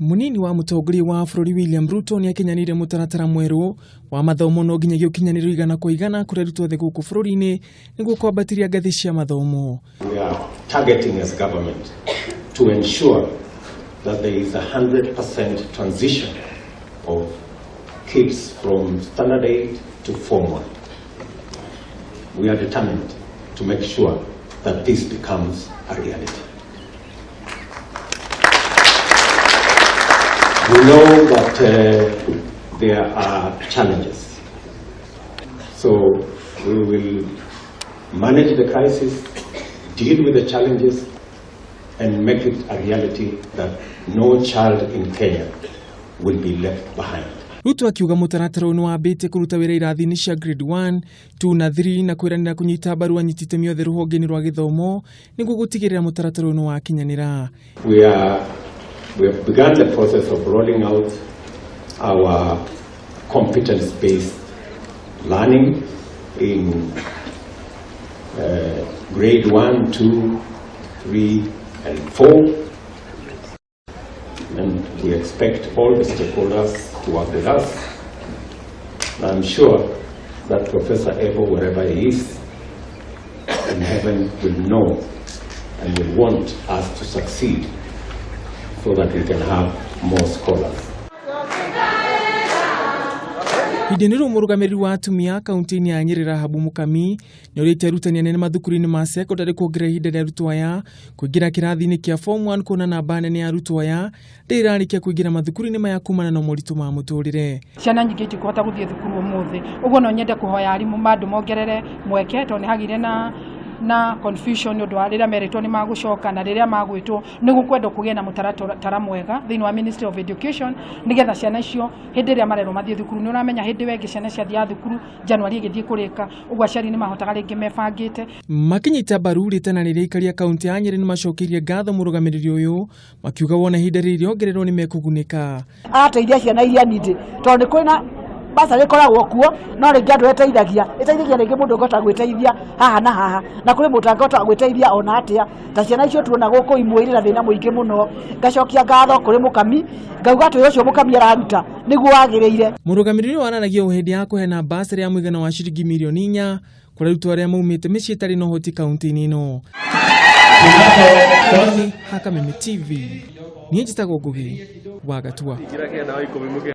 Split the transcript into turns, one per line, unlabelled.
Munini wa mutongoria wa bũrũri William Ruto nĩakinyanĩire mũtaratara mwerũ wa mathomo no nginyagia ũkinyanĩrio igana kwa igana kũrĩ arutwo othe gũkũ bũrũri-inĩ nĩguo kwambatĩria ngathĩ cia mathomo.
We are targeting as government to ensure that there is 100% transition of kids from standard 8 to form 1. We are determined to make sure that this becomes a reality. We know that there are challenges. So we will manage the crisis, deal with the challenges, and make it a reality that no child in Kenya will be left behind.
Ruto akiuga mũtaratara ũyũ nĩwambĩtie kũruta wĩra irathi-inĩ cia grade 1, 2 na 3 na kwĩranĩra kũnyita mbaru anyiti itemi othe rũhonge-inĩ rwa gĩthomo nĩguo gũtigĩrĩra mũtaratara ũyũ nĩwakinyanĩra.
We have begun the process of rolling out our competence-based learning in grade 1, 2, 3, and 4. And we expect all the stakeholders to work with us. I'm sure that Professor Ebo, wherever he is in heaven, will know and will want us to succeed so that we can have more scholars.
Hĩndĩ nĩ mũrũgamĩrĩri wa atumia kaunti-inĩ ya Nyĩrĩ Rahabu Mũkami nĩorĩtie arutani anene mathukuru-inĩ ma sekondarĩ kuongerera ihinda rĩa arutwo aya kũingĩra kĩrathi-inĩ kĩa form 1 kuona namba nene ya arutwo aya ndĩrĩ ĩrarĩkia kũingĩra mathukuru-inĩ maya kumana na moritũ ma mũtũrĩre.
Ciana nyingĩ itikũhota gũthiĩ thukuru ũmũthĩ, ũguo no nyende kũhoya arimũ mandũ mongerere mweke tondũ nĩ hagĩire na confusion nĩ ũndũ wa rĩrĩa merĩtwo nĩ magũcoka na rĩrĩa magwĩtwo. Nĩ gũkwendwo kũgĩe na mũtaratara mwega thĩinĩ wa Ministry of Education nĩgetha ciana icio hĩndĩ ĩrĩa marerwo mathiĩ thukuru. Nĩ ũramenya hĩndĩ ĩyo ĩngĩ ciana ciathiaga thukuru January ĩgĩthiĩ kũrĩka, ũguo aciari nĩ mahotaga rĩngĩ mebangĩte.
Makinyita mbaru rĩtana rĩrĩa aikari a kaunti ya Nyĩrĩ nĩmacokeirie ngatho mũrũgamĩrĩri ũyũ makiuga wona ihinda rĩrĩ rĩongererwo nĩ mekũgunĩka.
Arateithia ciana iria nini tondũ nĩ kwĩna bursary ĩkoragwo kuo no rĩngĩ andũ ĩteithagia ĩteithagia rĩngĩ mũndũ ũngĩhota gwĩteithia haha na haha na kũrĩ mũndũ ũtangĩhota gwĩteithia ona atĩa ta ciana icio tuona gũkũ imwe irĩ na thĩna mũingĩ mũno. Ngacokia ngatho kũrĩ Mũkami, ngauga atĩ wĩra ũcio Mũkami araruta nĩguo wagĩrĩire.
Mũrũgamĩrĩri ũyũ waranagia o hĩndĩ ya kũheana bursary ya mũigana wa ciringi mirioni 4 kũrĩ arutwo arĩa maumĩte mĩciĩ ĩtarĩ na ũhoti kaunti-inĩ ĩno. Hakameme TV, niĩ njĩtagwo Ngugi wa Gatua.